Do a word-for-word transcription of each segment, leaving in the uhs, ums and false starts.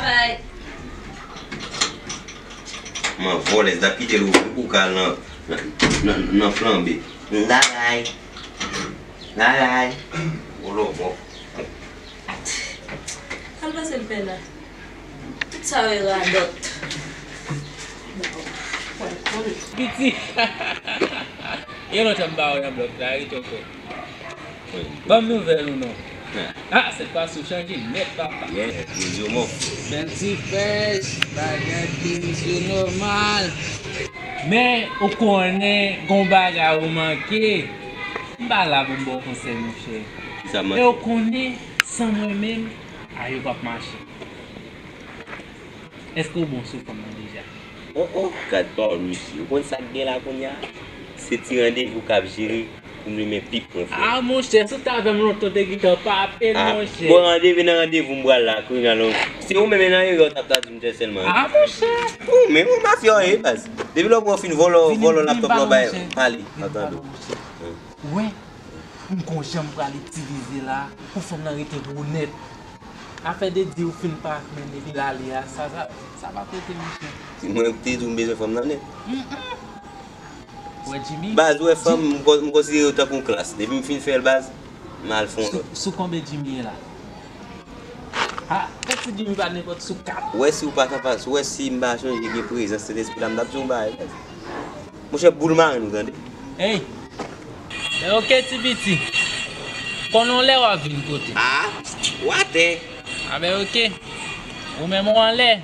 Bay. Man vòlèz, n ap kite l ouvri pou w ka al nan, nan, nan, nan flanbe. Bagay. Bagay. Gwo lòbò. Al pase l pè la. Tout sa yo e radòt. Piti. Gen lontan m pa wè nan blòk la, wi, tonton. Ban m nouvèl ou non. Ah, sèt fwa si w chanje nèt, papa. Yes, yo di w mò. Bèl ti frèch, bagay ki misye nòmal. Men, ou konnen, gon bagay ou manke. M pa la pou m ba w konsèy, monchè. Kisa m manke? E ou konnen, san mwen menm, a yo p ap mache. Èske w bon sou fanm nan deja? Oh, oh, gad pawòl misye. Ou konn sa k gen la kounye a? Se ti randevou k ap jere pou m limen pip mwen, frè. Ah, monchè, si w t avè m lontan, w te gentan pape l, monchè. Bon, randevou nan randevou m pral la, kounye a non. Se ou menm nan erè w t ap ta di m tè sèlman. Ah, monchè. Ou menm, ou mafya w ye, baz. Depi lè w pran fin vòlò, vòlò laptòp la bay, pale, m ap tande w. Ou wè, m gon jan m pral itilize la pou fanm nan rete gwo nèt. Afè de di ou fin pa jwenn epi l ale a, sa, sa, sa p ap rete, monchè. Si mwen te di w m bezwen fanm nan nèt. Ou wè Jimmy? Baz, ou wè fanm, m kon-, m konsidere yo tankou yon klas. Depi m fin fè l, baz, m al fè yon lòt. Sou, sou konbyen Jimmy ye la? Ha, fè ti Jimmy pa nenpòt sou kat. Ou wè si w pa ta pa, ou wè si m pa chonje gen prezans Sentespri la, m t ap di w yon bagay. Monchè, boul marenn ou tande. Ey! Ben oke, ti piti. Konnen w lè w ap vin kote. Ah, ou atè. Ah, ben oke. Ou menm ou anlè.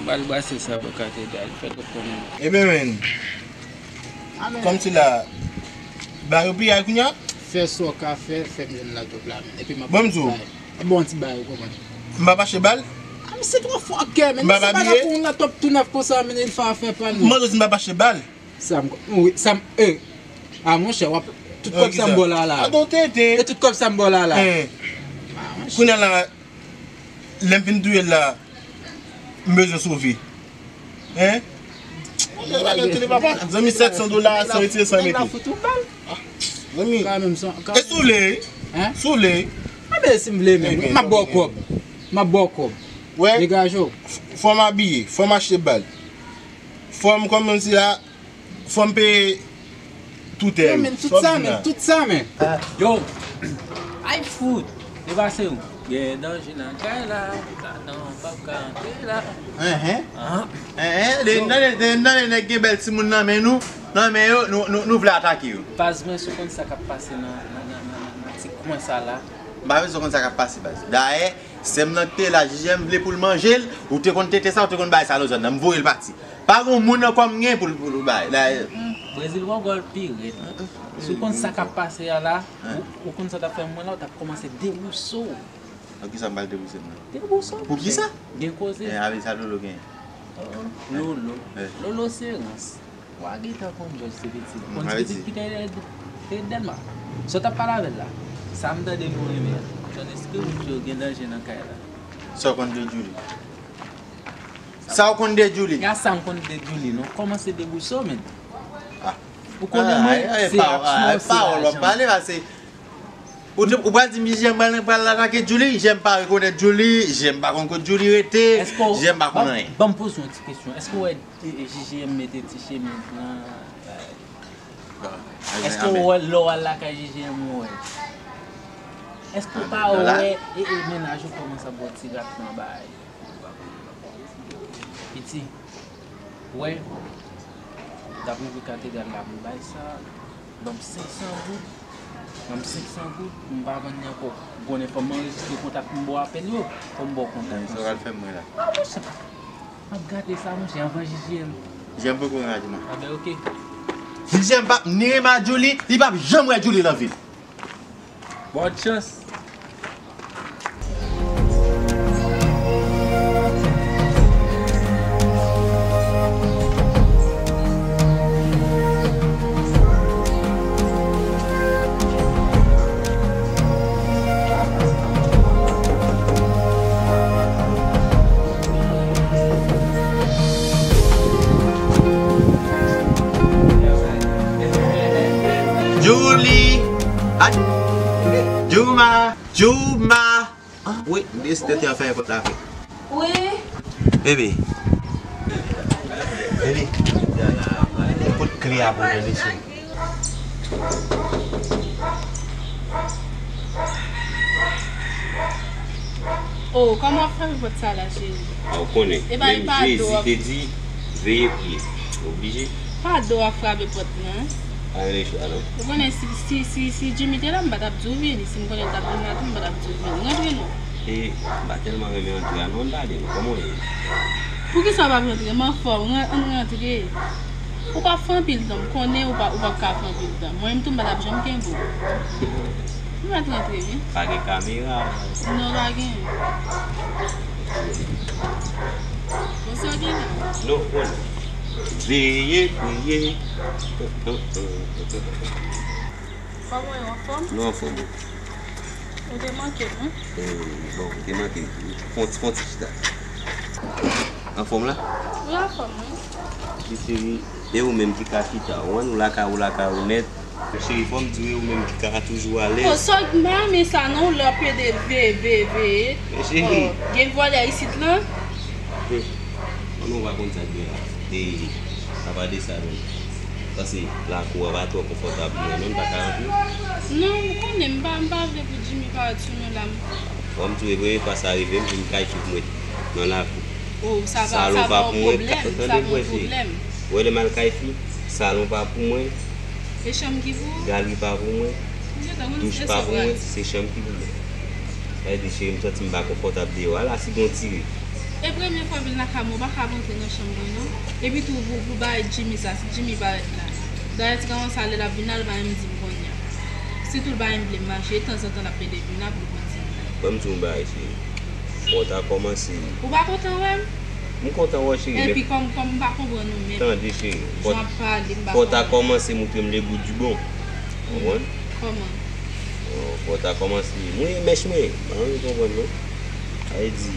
M pral brase sa bò katedral, fè tout konnen. Ebyen, men. Kòmsi la, ba yo piyay kounye a? Fè sa w ka fè, fè m jwenn laptòp la, men. Epi m ap... Bon, m di w. Bon, ti bagay, ou konprann. M p ap achte bal? Ah, men se twò fòkè, men. M p ap abiye? Pou yon laptòp tou nèf konsa, men, li fè afè pa l, men. M mande w si m p ap achte bal. Sa m, wi, sa m, eh. Ah, monchè, w ap, tout kòb sa m ba w la, la. E tout kòb sa m ba w la, la. Kounye a la, lè m fin touye l la, m bezwen sove. Hein? Zanmi, sèt san dola, san retire, san mete. Zanmi. E si w vle, si w vle. Ah, men si m vle, men m ap ba w kòb. M ap ba w kòb. Degaje w. Fò m abiye, fò m achte bal. Fò m kòmanse a, fò m peye tout, tout sa, men, tout sa, men. Yo, ay fout, depase w. Gen danje nan kay la, ladan w p ap ka antre la. Enhen. Enhen, de nan, de nan nèg gen bèl timoun nan men nou, nan men yo, nou, nou, nou vle atake yo. Baz mwen, si w konn sa k ap pase nan, nan, nan, nan, nan ti kwen sa la. M pa bezwen konn sa k ap pase, baz. Dayè, sè m nan ki te la, J J M vle pou l manje l, ou te konn tete sa, ou te konn bay sa lòt zòn nan, m voye l pati. Pa gon moun ankò m gen pou l, pou l bay. La, Brezil pran gòl pi rèd. Si w konn sa k ap pase a la, ou, ou konn sa w t ap fè mwen la, ou t ap kòmanse debouse w. Pou kisa m pral debouse m nan? Debouse w, monchè. Pou kisa? Gen koze. Eh, avè sa Lolo gen. Lolo. Lolo se rans. Wa gentan konn Jòj se pitit. Konn ti pitit ki te rèd, te rèd Dèlma. Sa w t ap pale avè l la? Sa m tande nou renmen an. Tande eske w gen danje nan kay la? Sa w konn de Djouly? Sa w konn de Djouly? Gad sa m konn de Djouly, non. Kòmanse debouse w, men. Ou konnen mwen, se aksyon, se lajan. Pawòl w ap pale, pase ou te, ou pral di m J J M pral, pral atake Djouly, J J M pa rekonèt Djouly, J J M pa konn kot Djouly rete, J J M pa konn anyen. Ban m poze w yon ti kesyon. Èske w wè, e, e, J J M mete ti chemiz lan? Èske w wè lè w al lakay J J M ou wè? Èske w pa wè, e, e, mennaj ou kòmanse ap ba w ti rat nan bay? Piti, wè, m t ap ouvri katedral la pou bay sa, ban m senk san goud, ban m senk san goud, m pa vann li ankò. Konnen fò m anrejistre kontak pou m ba w apèl yo, fò m ba w kontak. Sa w pral fè m mwen la? Ah, monchè, m ap gade sa, monchè, anvan J J M. J J M poko rann aji mwen. Ah, ben, oke. J J M p ap ni renmen ak Djouly, li p ap janm wè Djouly nan vi l. Bòn chans. Djouly. Ah, Djouma. Djouma. Ah, wi, m te esite te an fè nenpòt afè. Wi. Bebe. Bebe. Pote kle a pou mwen, mesye. Oh, kòman w ap fè pòt sa la, cheri? A, ou konnen, menm Jezi te di, veye priye. Oblije. Pa do w ap frape pòt lan. Pa gen lechwa, non. Ou konnen si, si, si, si Jimmy te la, m pa t ap di w vini. Si m konnen l t ap vin la tou, m pa t ap di w vini. Rantre non. E, m pa tèlman renmen antre a, non, ann pale, non. Kòman w ye? Poukisa w p ap rantre? M anfòm, ran-, ann rantre. Ou p ap fè anpil tan, m konnen ou p ap, ou p ap ka fè anpil tan. Mwen menm tou, m pa t ap janm kenbe w. M mèt rantre, wi. Pa gen kamera? Non, pa gen. Bon, sa w gen la? Non, bon. Veye, priye. Kòman w ye, w anfòm? Nou anfòm, wi. Ou te manke m, wi. Eh, bon, ou te manke m. Fon, fon ti chita. Anfòm la? Wi, anfòm, wi. Wi, cheri. E ou menm ki ka chita, ou konprann, ou lakay ou, lakay ou nèt. Cheri, fò m di w, e ou menm ki ka toujou alèz. Oh, sòt, m pa renmen sa non, lè w ap pede ve, ve, ve. Men cheri. Oh, gen vòlè isit lan. Hmm. Ou menm ou pa konn sa k gen la. E, apa de sa menm. Paske lakou a pa twò konfòtab pou mwen non, m pa ka rantre. Non, ou konnen m pa, m pa vle pou Jimmy parèt sou nou la. Fò m di w, e premye fwa sa rive m, pou m kay fi pou mwen nan lakou. Oh, sa va, sa va yon pwoblèm, sa va yon pwoblèm. Ou wè lè m al kay fi, salon pa pou mwen. E chanm ki pou ou? Galri pa pou mwen. Douch pa pou mwen, se chanm ki pou mwen. Sa vle di, cheri, m santi m pa konfòtab deyò a la, si gon tire. E premye fwa vin lakay mwen, ou pa ka rantre nan chanm mwen, non. Epi tou, pou, pou bagay Jimmy sa, si Jimmy parèt la. Dayè, ti gason sa, lè l ap vin la, l pa menm di m kounye a. Sitou l pa menm vle m mache, tanzantan l ap pede vin la pou l konn di m la. Ban m di w yon bagay, cheri. Fò w ta kòmanse. Ou pa kontan wè m? M kontan wè w, cheri, men. Epi kòm, kòm m pa konprann ou menm. Tande, cheri. Jan w ap pale, m pa konprann. Fò w ta kòmanse montre m le bout di bon. Ou konprann? Kòman? Oh, fò w ta kòmanse. Mwen, mèch mwen. Mwen konprann, non. Sa vle di.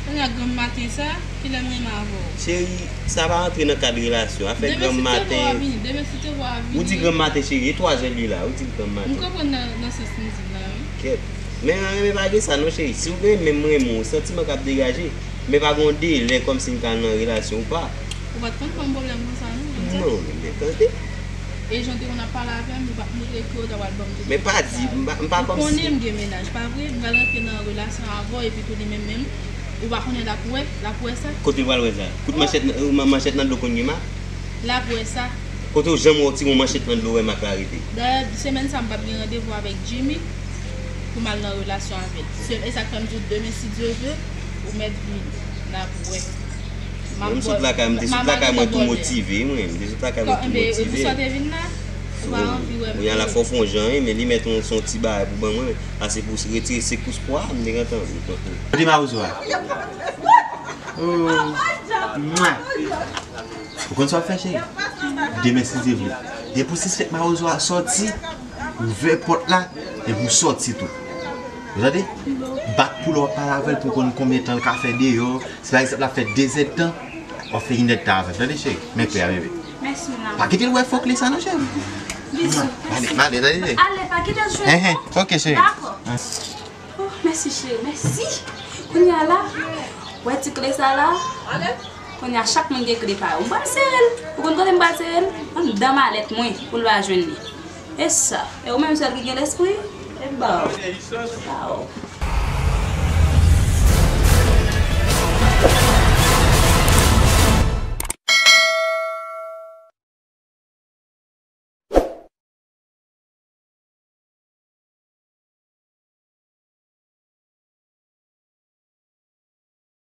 Kounye a granm maten sa, kilè m renmen avè w? Cheri, sa pa rantre nan kad relasyon. Afè granm maten. Demen si te vwa vini, demen si te vwa vini. Ou di granm maten, cheri, e twazè li la. Ou di granm maten. M konprann nan, nan sans m di la, wi. Kèt. Men renmen pa gen sa, non, cheri. Si w renmen m, renmen w, santiman k ap degaje. Men pa gen yon delè kòmsi n ka nan relasyon ou pa. Ou pa t konn fè m pwoblèm konsa, non, konn sa? Non, men tande. E jan w te konn ap pale avè m, ou pa t montre ke w ta pral ban m tout sa. Men pa di, m pa, m pa kòmsi. Ou konnen m gen mennaj, pa vre? M pral rantre nan relasyon avè w, epi tou li menm menm, ou pa konnen l ap wè, l ap wè sa? Kote l pral wè sa? Kout manchèt nan, euh, man-, manchèt nan do konn gen ma? L ap wè sa. Kote w janm wè w tire yon manchèt nan do wè mak la rete? Dayè, semèn sa, m p ap gen randevou avèk Jimmy pou m al nan relasyon avè l. Se, e sa k fè m di w demen, si Dye vle, ou mèt vin. N ap wè. M ap sot lakay, m te sot lakay mwen tou motive, mwen. M te sot lakay mwen tou motive. Pou sa w te vin la, ou pa anvi wè m. Kounye a la fò fè yon jan, wi, men li mèt yon, se yon ti bagay pou ban mwen, ase pou retire sekous pwa, m te gentan. Kote mawozo a? Oh. Mwa. Ou konn sa w ap fè, cheri? Demen, si Dye vle. Depi w sispèk mawozo a sòti, ouvè pòt la, epi w sòti tou. Ou tande? Bat pou l, w ap pale avè l pou w konn konbyen tan l ka fè deyò. Si pa egzanp, l ap fè de zèdtan, w ap fè inèdtan avè l. Tande, cheri? Men kle a, bebe. Mèsi, mon amour. Pa kite l wè fo kle sa, non, cheri. Bisou. Ale, ale, tande, cheri. Ale, pa kite l jwenn. Enhen, ok, cheri. Dakò. Oh, mèsi, cheri, mèsi. Kounye a la, wè ti kle sa la. Kounye a, chak moun gen kle pa yo. M pral sere l. Ou konn kote m pral sere l? Anndan malèt mwen, pou l pa jwenn li. E sa, e ou menm sèl ki gen lespri? E ba w. Ba w.